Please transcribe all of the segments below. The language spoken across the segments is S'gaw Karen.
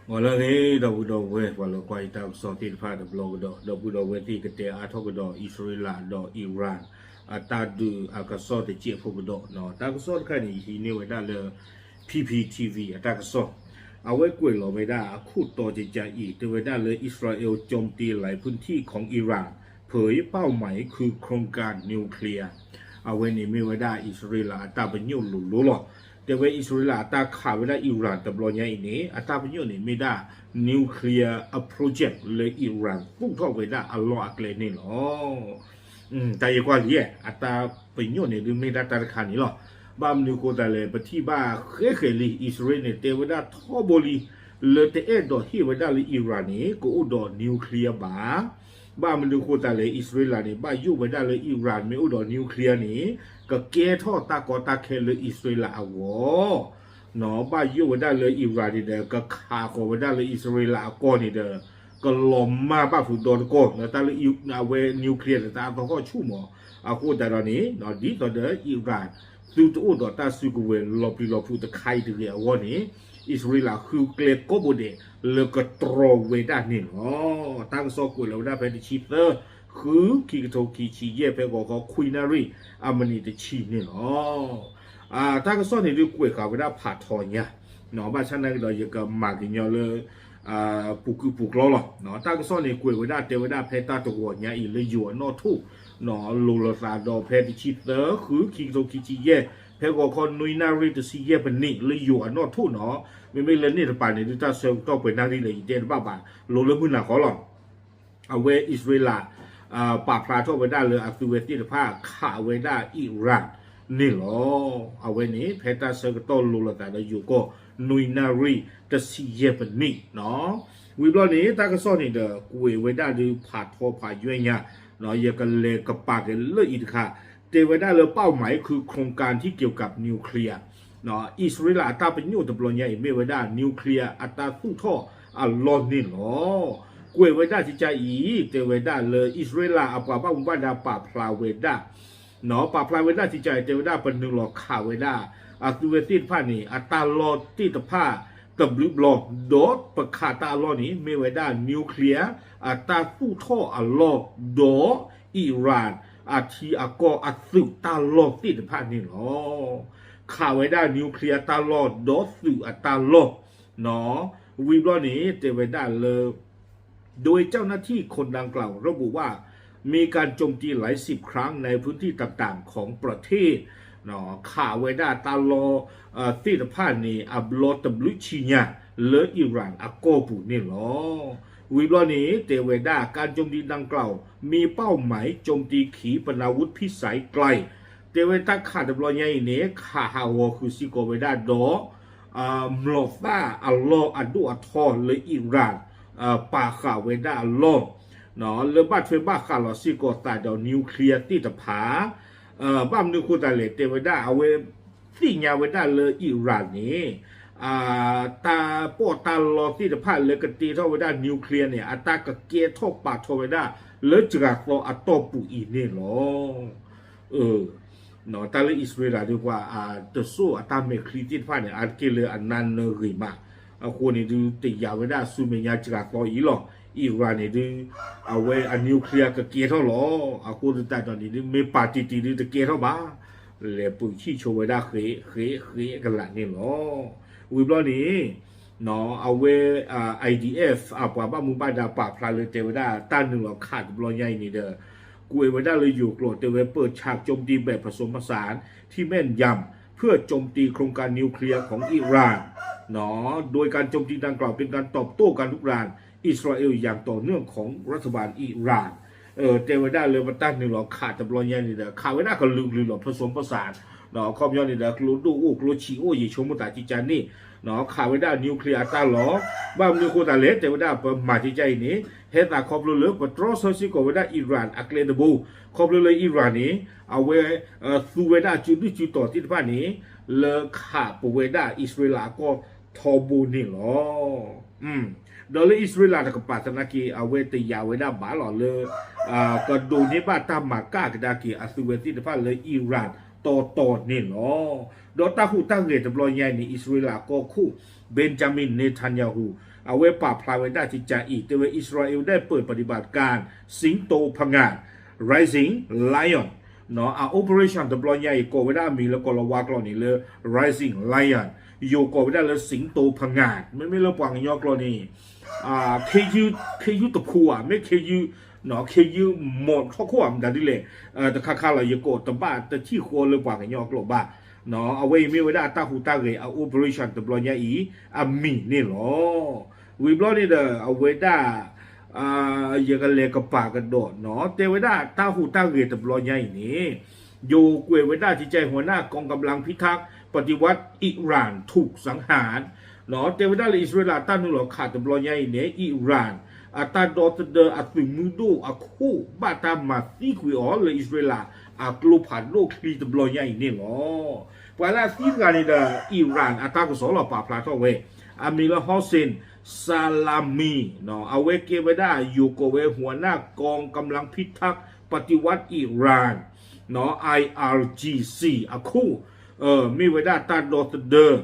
ဂီၤလၢအဂ့ၤ ဒီပုၢ်ဒီဝဲၢ် ပှၤလၢကွၢ်ယတၢ်ကစီၣ်သ့ၣ်တဖၣ်တဘျီကဒီး, ဒီပုၢ်ဒီဝဲၢ်သ့ၣ်ကတဲအါထီၣ်ကဒီး အံၣ်စရ့လးဒီးအံၣ်ရၣ် အတၢ်ဒုးအကစီၣ်တစဲးဖိကဒီး, တၢ်ကစီၣ်တခါန့ၣ် ယဟံးန့ၢ်ဝဲဒၣ်လၢ P P T V အတၢ်ကစီၣ်, အဝဲကွဲးလီၤဝဲဒၣ်အခိၣ်တီကကါအံၤ တဲဝဲဒၣ်လၢ อิสราเอลโจมตีหลายพื้นที่ของอิหร่าน เผยเป้าหมายคือโครงการนิวเคลียร์ အဝဲန့ၣ်မ့ၢ်ဝဲဒၣ်အံၣ်စရ့လးအတၢ်ပညိၣ်လိၤလိၤလီၤ. တဲဝဲအံၣ်စရ့လးအတၢ်ခးဝဲဒၣ်အံၣ်ရၣ်တဘျီညါအံၤန့ၣ် အတၢ်ပညိၣ်န့ၣ်မ့ၢ်ဒၣ် nuclear အ project လၢအံၣ်ရၣ်သူၣ်ထီၣ်ဝဲဒၣ်အလီၢ်အကျဲန့ၣ်လီၤ. တၢ်ယဲၢ်ကွၢ်လံ အတၢ်ပညိၣ်န့ၣ်ဒုးမ့ၢ်ဒၣ်တၢ်တခါန့ၣ်လီၤ. ဘၣ်မနုၤဃိသတးလဲၣ် ပထံၣ်ဘၣ်ဃဲဃဲလံ အံၣ်စရ့လးန့ၣ် တဲဝဲဒၣ်ထီဘိလံ လၢတအဲၣ်ဒိးဟ့ၣ်ဝဲဒၣ်လၢအံၣ်ရၣ်န့ၣ် ကအိၣ်ဒီး nuclear ဘၣ် ဘၣ်မနုၤဃိသတးလဲၣ် အံၣ်စရ့လးန့ၣ် ဘၣ်ယိၣ်ဝဲဒၣ်လၢအံၣ်ရၣ်မ့ၢ်အိၣ်ဒီး nuclear န့ၣ် ကကဲထီၣ်တၢ်ကီတၢ်ခဲလၢအံၣ်စရ့လးအဂီၢ်, ဘၣ်ယိၣ်ဝဲဒၣ်လၢအံၣ်ရၣ်န့ၣ်ဒီး ကခးဃီၤဝဲဒၣ်လၢအံၣ်စရ့လးအကီၢ်န့ၣ်ဒီး ကလီၤမၢ်ဘၣ်ဖုးဒီတကီၢ် လၢတၢ်လၢအဝဲ nuclear န့ၣ် တၢ်အသဟီၣ်ဆူၣ်မး, အဃိသတးဒီးန့ၣ် ဒ်သိးဒီးအံၣ်ရၣ် သုတအိၣ်ဒီးတၢ်စုကဝဲၤလီၤပျံၤလီၤဖုးတခါအံၤတဂ့ၤအဂီၢ်န့ၣ် အံၣ်စရ့လးဃုကျဲကိးဘိဒဲးလၢကတြီဝဲဒၣ်န့ၣ်လီၤ. တၢ်ကစီၣ်ကွဲးလီၤဝဲဒၣ်ဖဲတဆံသၢ ဃု ခံကထိခံဆံယဲၢ် ဖဲဂီၤခီခွံနၣ်ရံၣ် အမံးနံးတဆံန့ၣ်လီၤ. တၢ်ကစီၣ်န့ၣ်ဒုးကွဲးဃာ်ဝဲဒၣ်ဖးထီညါ, ဘၣ်ဆၣ်နာ်က့ဒီး ယကမၤကညီလၢ ပူၤကုၢ်ပူၤကျီလီၤ. တၢ်ကစီၣ်န့ၣ်ကွဲးဝဲဒၣ်တဲဝဲဒၣ်ဖဲတၢ်တဂီၤညါအံၤလၢယိၤအနီၣ်ထိၣ် လိၤလိာ်သးဒီးဖဲတဆံသၢ ဃု ခံကထိခံဆံယဲၢ် ဖဲဂီၤခီနွံနၣ်ရံၣ်တဆံယဲၢ်ပနံးလၢယိၤအနီၣ်ထိၣ်နီၤ, မ့မ့ၢ်လၢန့ၣ်တပၤန့ၣ်ဒုး တၢ်ဆၢကတီၢ်ပှဲၤနၣ်ရံၣ်ဒီး ယတဲတဘၣ်ဘၣ် လိၤလၢမုၢ်နၤဃီလီၤ. အဝဲအံၣ်စရ့လး ပာ်ဖျါထီၣ်ဝဲဒၣ်လၢအသုဝဲသ့ၣ်တဖၣ်ခးဝဲဒၣ်အံၣ်ရၣ်န့ၣ်လီၤ. အဝဲန့ၣ် ဖဲတၢ်ဆၢကတီၢ်လိၤလိာ်သးဒီးယိၤကီၢ် နွံနၣ်ရံၣ်တဆံယဲၢ်ပနံး ဝံၤဘျီန့ၣ် တၢ်ကစီၣ်န့ၣ်ဒီး ကွဲးဝဲဒၣ်ဒုးဖးထီဖးယွဲၢ်ညါ, ယကလဲၤကပာ်က့ၤလၢအံၤတခါ, တဲဝဲဒၣ်လၢ เป้าหมายคือโครงการที่เกี่ยวกับนิวเคลียร์ အံၣ်စရ့လးအတၢ်ပညိၣ်တဘျီညါအံၤ မ့ၢ်ဝဲဒၣ် nuclear အတၢ်သူၣ်ထီၣ်အလီၢ်န့ၣ်လီၤ. ကွဲးဝဲဒၣ်ကကါအံၤ တဲဝဲဒၣ်လၢအံၣ်စရ့လးအပှၤဘၣ်မူဘၣ်ဒါပာ်ဖျါဝဲဒၣ် ပာ်ဖျါဝဲဒၣ်ကကါအံၤ တဲဝဲဒၣ်ပနုာ်လီၤခးဝဲဒၣ် အသုဝဲသ့ၣ်တဖၣ်န့ၣ် အတၢ်လီၢ်သ့ၣ်တဖၣ်တဘျုးဘျီ, ဒီးပခးတၢ်အလီၢ်န့ၣ် မ့ၢ်ဝဲဒၣ် nuclear အတၢ်သူၣ်ထီၣ်အလီၢ်, ဒီးအံၣ်ရၣ်အထံအကီၢ်အသုးတၢ်လီၢ်သ့ၣ်တဖၣ်န့ၣ်လီၤ. ခးဝဲဒၣ် nuclear တၢ်လီၢ် ဒီးသုးအတၢ်လီၢ် ဝံၤဘျီန့ၣ် တဲဝဲဒၣ်လၢ โดยเจ้าหน้าที่คนดังกล่าวระบุว่า มีการโจมตีหลายสิบครั้งในพื้นที่ต่างๆของประเทศ ခးဝဲဒၣ်တၢ်လီၢ်သ့ၣ်တဖၣ်န့ၣ် အဘျီတဘျုးဆံညါ လၢအံၣ်ရၣ်အကီၢ်ပူၤန့ၣ်လီၤ. ဝံၤဘျီန့ၣ် တဲဝဲဒၣ် การโจมตีดังกล่าว มีเป้าหมายโจมตีขีปนาวุธพิสัยไกล တဲဝဲတၢ်ခးတဘျီညါအံၤန့ၣ် ခးဟးဂီၤဃုာ်စ့ၢ်ကီးဝဲဒၣ်ဒီး မျိာ်သၣ်အလီၢ်အဒိၣ်အထီလၢအံၣ်ရၣ် ပာ်ဃာ်ဝဲဒၣ်အလီၢ် လၢဘၣ်ထွဲဘၣ်ဃးလီၤစ့ၢ်ကီးသးဒီး nuclear သ့ၣ်တဖၣ် ဘၣ်မနုၤဃိသတးလဲၣ် တဲဝဲဒၣ်အဝဲသ့ၣ်ညါဝဲဒၣ်လၢအံၣ်ရၣ်န့ၣ် တၢ်ပီးတၢ်လီသ့ၣ်တဖၣ်လၢကတ့ထီၣ်ဝဲဒၣ် nuclear န့ၣ် အတၢ်ကကဲထီၣ်ပာ်ထီၣ်ဝဲဒၣ်လၢစှၤသီအတီၢ်ပူၤအံၤန့ၣ်လီၤ. တၢ်လၢအံၣ်စရ့လးဒုးပှၤတစိၢ်အတၢ်မဲာ်ချံသ့ၣ်တဖၣ်န့ၣ် အါတက့ၢ်လၢအနါနၢၤဂ့ၤမး, အဃိန့ၣ်ဒုးတယာ်ဝဲဒၣ်ဆူမဲာ်ညါစှၤသီအံၤလီၤ. အံၣ်ရၣ်န့ၣ်ဒုး အဝဲအ nuclear ကကဲထီၣ်လီၤ. အဃိသတးဒီးန့ၣ်ဒုး မ့ၢ်ပာ်တံၢ်တံၢ်ဒုးတကဲထီၣ်ဘၣ်, လဲၤပူၤဆံၣ်ဆိဝဲဒၣ်ဃ့ ဃ့ ဃ့ကလာ်န့ၣ်လီၤ. ဝံၤဘျီန့ၣ် အဝဲ I D F အပှၤဘၣ်မူဘၣ်ဒါပာ်ဖျါလၢတဲဝဲဒၣ် တၢ်နုာ်လီၤခးတဘျီညါအံၤန့ၣ်ဒီး ကွဲးဝဲဒၣ်လၢယိၤကျိာ်တဲဝဲ เปิดฉากโจมตีแบบผสมผสานที่แม่นยำ เพื่อโจมตีโครงการนิวเคลียร์ของอิหร่าน โดยการโจมตีดังกล่าวเป็นการตอบโต้การรุกรานอิสราเอลอย่างต่อเนื่องของรัฐบาลอิหร่าน တဲဝဲဒၣ်လၢပတၢ်နုာ်လီၤခးတဘျီညါန့ၣ်ဒီး ခးဝဲဒၣ်ကလုာ်ကလုာ်လီၤ ผสมผสาน ခီပညီန့ၣ်ဒီး ကျိဒိၣ်အိၣ်ကျိဆံးအိၣ် ယဆိကမိၣ်သးကကါန့ၣ် ခးဝဲဒၣ် nuclear အတၢ်လီၢ်, ဘၣ်မနုၤဃိသတးလဲၣ် တဲဝဲဒၣ်ပမၤကကါအံၤန့ၣ် ဟဲသးခီဖျိလၢပတြီဆၢစ့ၢ်ကီးဝဲဒၣ်အံၣ်ရၣ်အကျဲတဘိ, ခီဖျိလၢအံၣ်ရၣ်န့ၣ် အဝဲ သူဝဲဒၣ်စုဒုၣ်စုတီၤသ့ၣ်တဖၣ်န့ၣ် လၢခးပဝဲဒၣ်အံၣ်စရ့လးအကီၢ်ထီဘိန့ၣ်လီၤ. ဒီးလၢအံၣ်စရ့လးတကပၤသနာ်က့ အဝဲတယာ်ဝဲဒၣ်ဘၣ်လီၤလၢ ကဒိးန့ၢ်ဘၣ်တၢ်မၤကၣ်ကဒါက့ၤအသုဝဲသ့ၣ်တဖၣ်လၢအံၣ်ရၣ် တီတီန့ၣ်လီၤ. ဒီးတၢ်ဟူးတၢ်ဂဲၤတဘျီညါအံၤန့ၣ် အံၣ်စရ့လးကီၢ်ခိၣ် Benjamin Netanyahu အဝဲပာ်ဖျါဝဲဒၣ်ကကးအံၤ တဲဝဲ အံၣ်စရ့လး အဝဲဒၣ်ပၢၢ်ပฏิบัติการ สิงโตผงาด Rising Lion အ operation တဘျီညါအံၤ ကိးဝဲဒၣ်အမံၤလၢကီၢ်လီၤဝါကျိာ်န့ၣ်လၢ Rising Lion ယိၤကိးဝဲဒၣ်လၢ สิงโตผงาด မ့မ့ၢ်လၢပှၤကညီကျိာ်န့ၣ် ခ့ယုၢ်တဖိဧါ မ့ၢ်ခ့ယုၢ် ခ့ယုၢ်မီၢ်ထီၣ်ခိၣ်ဧါ မတၤဒ်လဲၣ် တခါခါလီၤ ယကိးတဘၣ်တထံၣ်ဃီလၢပှၤကညီအကျိာ်ဘၣ်. အဝဲအံၤမ့ၢ်ဝဲဒၣ်အတၢ်ဟူးတၢ်ဂဲၤအ operation တဘျီညါအံၤ အမံၤန့ၣ်လီၤ. ဝံၤဘျီန့ၣ်ဒီး အဝဲဒၣ် ယကလဲၤကပၤကဒီးနီၤ တဲဝဲဒၣ်တၢ်ဟူးတၢ်ဂဲၤတဘျီညါအံၤန့ၣ် ယိၤကွဲးဝဲဒၣ် ကကး หัวหน้ากองกำลังพิทักษ์ปฏิวัติอิหร่านถูกสังหาร နီၤ တဲဝဲဒၣ်လၢအံၣ်စရ့လးတၢ်နုာ်လီၤခးတဘျီညါအံၤန့ၣ် အံၣ်ရၣ် အတၢ်ဒီသဒၢအသုးမုၢ်ဒိၣ်အခိၣ် ဘၣ်တၢ်မၤသံကွံာ်အီၤလၢအံၣ်စရ့လးအကျိဖးဒိၣ်ချံတဘျီညါအံၤန့ၣ်လီၤ. ပှၤလၢအသံတဂၤန့ၣ်ဒီး အံၣ်ရၣ်အတၢ်ကစီၣ်လီၤပာ်ဖျါထီၣ်ဝဲ အမံၤလၢ Hossein Salami နီၤ အဝဲကဲဝဲဒၣ်ယိၤကိးဝဲ หัวหน้ากองกำลังพิทักษ์ปฏิวัติอิหร่าน နီၤ ไออาร์จีซี အခိၣ် မ့ၢ်ဝဲဒၣ်တၢ်ဒီသဒၢ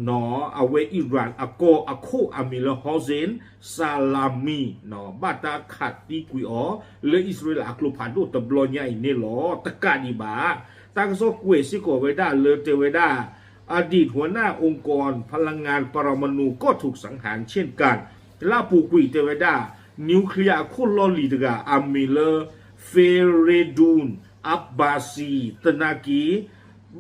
နီၤ အဝဲအံၣ်ရၣ်အကီၢ်အခိၣ်အမံၤလၢ Hossein Salami နီၤ ဘၣ်တၢ်ခးသံကွံာ်အီၤ လၢအံၣ်စရ့လးအကျိဖးဒိၣ်တဘျီညါအံၤန့ၣ်လီၤ. တကးဒံးဘၣ် တၢ်ကစီၣ်ကွဲးစ့ၢ်ကီးဝဲဒၣ်လၢတဲဝဲဒၣ် อดีตหัวหน้าองค์กรพลังงานปรมาณูก็ถูกสังหารเช่นกัน လၢအပူၤကွံာ်တဲဝဲဒၣ် nuclear အခိၣ်လီၢ်လံၤတဂၤ အမံၤလၢ Feridun Abbasi သနာ်က့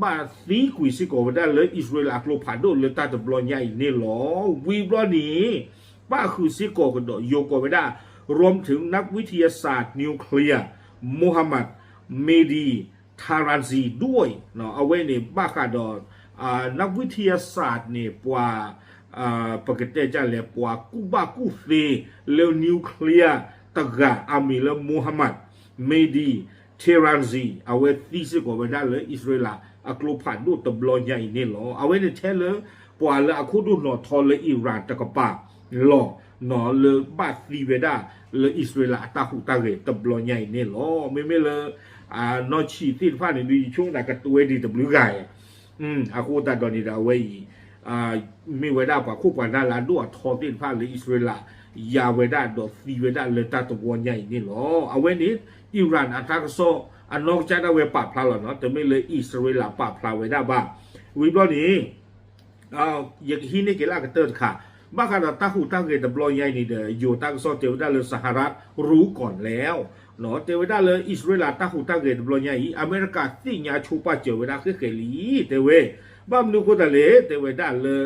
ဘၣ်သံကွံာ်စ့ၢ်ကီးဝဲဒၣ်လၢအံၣ်စရ့လးအကျိဖးဒိၣ် လၢတၢ်တဘျီညါအံၤန့ၣ်လီၤ. ဝံၤဘျီန့ၣ် ပၣ်ဃုာ်စ့ၢ်ကီးကဒီး ယိၤကိးဝဲဒၣ် รวมถึงนักวิทยาศาสตร์นิวเคลียร์ Mohammad Mehdi Tarazi ဒွဲၣ် အဝဲန့ၣ်ဘၣ်ဃးဒီး นักวิทยาศาสตร์ န့ၣ် ပှၤ ပကတဲဒ်လဲၣ် ပှၤကူၣ်ဘၣ်ကူၣ်သ့လၢ nuclear တဂၤ အမံၤလၢ Mohammad Mehdi Tarazi အဝဲသံစ့ၢ်ကီးဝဲဒၣ်လၢအံၣ်စရ့လးအကျိဖးဒိၣ်တဘျီညါအံၤန့ၣ်လီၤ. အဝဲန့ၣ်ထဲလၢ ပှၤလၢအခိၣ်ဒိၣ်နီၤထီလၢအံၣ်ရၣ်တကပၤလီၤ နီၤ လၢဘၣ်သံဝဲဒၣ်လၢအံၣ်စရ့လးအတၢ်ဟူးတၢ်ဂဲၤတဘျီညါအံၤန့ၣ်လီၤ. မ့မ့ၢ်လၢ နီၢ်ဆံးသ့ၣ်တဖၣ်န့ၣ်ဒုး ယဆိကမိၣ်သးကတဝဲဒံးတဘျုးဂၤ အဃိသတးဒီးန့ၣ်ဒီးအဝဲအံၤ မ့ၢ်ဝဲဒၣ်ပှၤခိၣ်ပှၤနၢ်လၢအဒိၣ်အထီသ့ၣ်တဖၣ်လၢအံၣ်စရ့လး ယၤဝဲဒၣ်ဒီးသံဝဲဒၣ်လၢတၢ်တဝီညါအံၤန့ၣ်လီၤ. အဝဲန့ၣ် အံၣ်ရၣ်အတၢ်ကစီၣ် အနီၢ်ကစၢ်ဒၣ်ဝဲပာ်ဖျါလီၤနီၤ တမ့ၢ်လၢအံၣ်စရ့လးပာ်ဖျါဝဲဒၣ်ဘၣ်. ဝံၤဘျီန့ၣ် ယကဟံးန့ၢ်က့ၤလၢအကတၢၢ်တခါ ဘၣ်ဃးဒီးတၢ်ဟူးတၢ်ဂဲၤတဘျီညါအံၤန့ၣ်ဒီး ယိၤတၢ်ကစီၣ်တဲဝဲဒၣ်လၢ สหรัฐรู้ก่อนแล้ว နီၤ တဲဝဲဒၣ်လၢအံၣ်စရ့လးတၢ်ဟူးတၢ်ဂဲၤတဘျီညါအံၤ အမဲရကၤသ့ၣ်ညါဆိပာ်စၢၤဝဲဒၣ်ဃဲၣ်ဃဲၣ်လံ တဲဝဲ ဘၣ်မနုၤအဃိသတးလဲၣ် တဲဝဲဒၣ်လၢ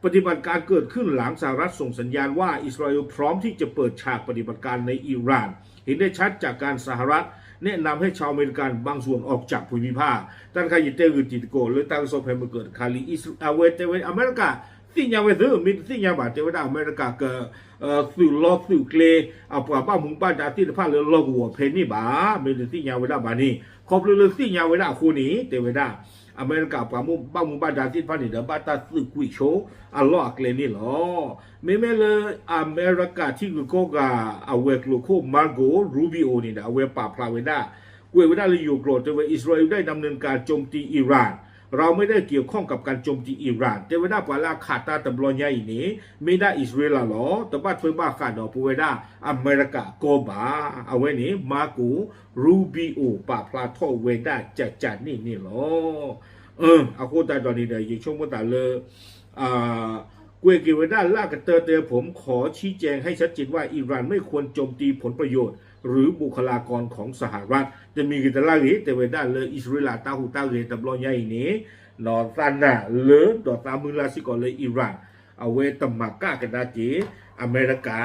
ปฏิบัติการเกิดขึ้นหลังสหรัฐส่งสัญญาณว่าอิสราเอลพร้อมที่จะเปิดฉากปฏิบัติการในอิหร่าน เห็นได้ชัดจากการสหรัฐแนะนำให้ชาวอเมริกันบางส่วนออกจากภูมิภาค တၢ်တခါယတဲဂုာ်တံၤသကိးလၢတၢ်ကစီၣ်ဖဲမုၢ်ကၢၢ်တခါလံ အဝဲတဲဝဲ အမဲရကၤသ့ၣ်ညါဝဲသ့ မ့ၢ်တသ့ၣ်ညါဘၣ် တဲဝဲဒၣ်အမဲရကၤက သုးလီၢ်သုးကျဲ အပှၤဘၣ်မူဘၣ်ဒါသ့ၣ်တဖၣ်လၢလီၢ်ကဝီၤဖဲန့ၣ်ဘၣ် မ့ၢ်တသ့ၣ်ညါဝဲဒၣ်ဘၣ်န့ၣ် ခီဖျိလၢသ့ၣ်ညါဝဲဒၣ်အဃိန့ၣ် တဲဝဲဒၣ် အမဲရကၤပှၤဘၣ်မူဘၣ်ဒါသ့ၣ်တဖၣ်န့ၣ်ဒီး ဘၣ်တၢ်သုးကွံာ်ဆိအလီၢ်အကျဲန့ၣ်လီၤ. မ့မ့ၢ်လၢအမဲရကၤထံဂုၤကီၢ်ဂၤအဝဲၤကျိၤခိၣ် Marco Rubio န့ၣ်ဒီး အဝဲပာ်ဖျါဝဲဒၣ် ကွဲးဝဲဒၣ်လၢယိၤကျိာ်တဲဝဲ อิสราเอลได้ดำเนินการโจมตีอิหร่าน เราไม่ได้เกี่ยวข้องกับการโจมตีอิหร่าน တဲဝဲဒၣ်ပှၤလၢအခးတၢ်တဘျီညါအံၤန့ၣ် မ့ၢ်ဒၣ်အံၣ်စရ့လးလီၤ တဘၣ်ထွဲဘၣ်ဃးဒီးပဝဲဒၣ်အမဲရကၤကီၢ်ဘၣ် အဝဲန့ၣ် Marco Rubio ပာ်ဖျါထီၣ်ဝဲဒၣ်ကကန့ၣ်န့ၣ်လီၤ. အဃိသတးဒီးန့ၣ်ဒီး ယဆိကမိၣ်သးလၢ ကွဲးက့ၤဝဲဒၣ်လၢအကတၢၢ်တဲ ผมขอชี้แจงให้ชัดเจนว่า อิหร่านไม่ควรโจมตีผลประโยชน์หรือบุคลากรของสหรัฐ တမံၤဂ့ၤတလၢ်ဂ့ၤ တဲဝဲဒၣ်လၢအံၣ်စရ့လးတၢ်ဟူးတၢ်ဂဲၤတဘျီညါအံၤန့ၣ် သးနၢ်လၢဒီးသးမုၢ်လၢ်စ့ၢ်ကီးလၢအံၣ်ရၣ် အဝဲတမၤကၣ်ကဒါက့ၤ အမဲရကၤ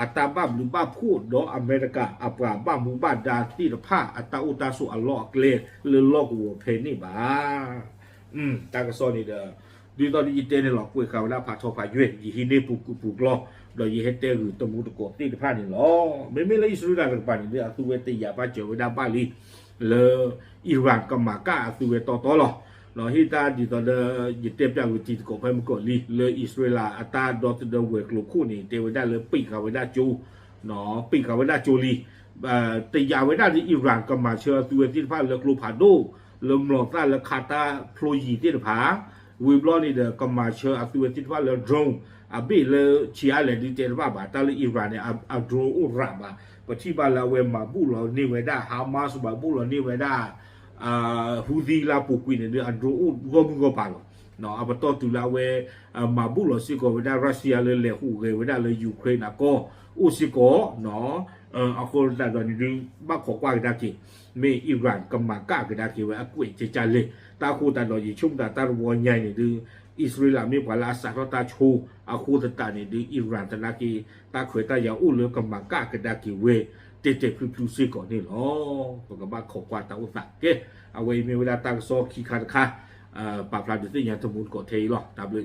အတၢ်ဘၣ်ဘျုးဘၣ်ဖှိၣ် ဒီးအမဲရကၤအပှၤဘၣ်မူဘၣ်ဒါသ့ၣ်တဖၣ်အတၢ်အိၣ်တၢ်ဆိးအလီၢ်အကျဲလၢလီၢ်ကဝီၤဖဲန့ၣ်ဘၣ်. တၢ်ကစီၣ်န့ၣ်ဒီး ဒ်သိးဒီးယတဲန့ၣ်လီၤ ကွဲးဃာ်ဝဲဒၣ်ဖးထီဖးယွဲၢ် ယဟံးန့ၢ်ပူၤကုာ်ပူၤကျီ ဒီးယဟဲတဲဂုာ်တမူတကိးသ့ၣ်တဖၣ်န့ၣ်လီၤ. မ့မ့ၢ်လၢအံၣ်စရ့လးတကပၤန့ၣ်ဒီး အသုဝဲတယာ်ဘၣ်စၢၤဝဲဒၣ်ဘၣ်လံ လၢ အံၣ်ရၣ်ကမၤကၣ်အသုဝဲတီတီလီၤ. ဟ့ၣ်တၢ်ဒ်သိးဒီး ယတဲပျးဂုာ်တံၤသကိးဖဲမုၢ်ကီၢ်လံ လၢအံၣ်စရ့လးအတၢ်ဒီသဒၢဝဲၤကျိၤခိၣ်န့ၣ် တဲဝဲဒၣ်လၢပံာ်ဃာ်ဝဲဒၣ်ကၠိ ပံာ်ဃာ်ဝဲဒၣ်ကၠိလံ. တယာ်ဝဲဒၣ်လၢ Iran ကမၤဆၢအသုဝဲသ့ၣ်တဖၣ်လၢကျိဖးဒိၣ် လၢမျိာ်သၣ်လၢခးတၢ်ဖျိယံၤသ့ၣ်တဖၣ်, ဝံၤဘျီန့ၣ်ဒီး ကမၤဆၢအသုဝဲသ့ၣ်တဖၣ်လၢ drone အဘ့ၣ်လၢဆံးအါလဲၣ်ဒုးတဲတဘၣ်ဘၣ်, တၢ်လၢ Iran န့ၣ် အ drone အိၣ်ရးဘၣ်, ပထံၣ်ဘၣ်လၢအဝဲမၤဘူၣ်လီၤန့ၢ်ဝဲဒၣ် Hamas မၤဘူၣ်လီၤန့ၢ်ဝဲဒၣ် Houthi လၢအပူၤကွံာ်န့ၣ်ဒုး အ drone အိၣ်ဂီၢ်မုၢ်ဂီၢ်ပၤလီၤ. အပတီၢ်တုၤလၢအဝဲ မၤဘူၣ်လီၤစ့ၢ်ကီးဝဲဒၣ် Russia လၢလဲၤဟူးဂဲၤဝဲဒၣ်လၢ Ukraine အကီၢ်အိၣ်စ့ၢ်ကီး, အဃိသတးဒီးန့ၣ်ဒုး ဘၣ်ခိးကွၢ်ကဒါက့ၤ မ့ၢ် Iran ကမၤကၣ်ကဒါက့ၤဝဲအကွဲးကဲကၢ်လဲၣ်. တၢ်ဃိသတးဒီး ယဆိကမိၣ်တၢ်တဝီညါအံၤန့ၣ်ဒုး အံၣ်စရ့လးမ့ၢ်ပှၤလၢအစးထီၣ်တၢ်ဆိ အဃိသတးန့ၣ်ဒုး Iran သနာ်က့ တၢ်ခွဲးတၢ်ယာ်အိၣ်လၢကမၤကၣ်ကဒါက့ၤဝဲ တဲာ်တဲာ်ဖျုးဖျုးစ့ၢ်ကီးန့ၣ်လီၤ. ပကဘၣ်ခိးကွၢ်တၢ်အိၣ်သးကဲ, အဝဲအံၤမ့ၢ်ဝဲဒၣ်တၢ်ကစီၣ်ခံခါတခါ, ပာ်ဖျါဒုးသ့ၣ်ညါတမူတကိးထဲအံၤလီၤ. တၢ်ဘျုး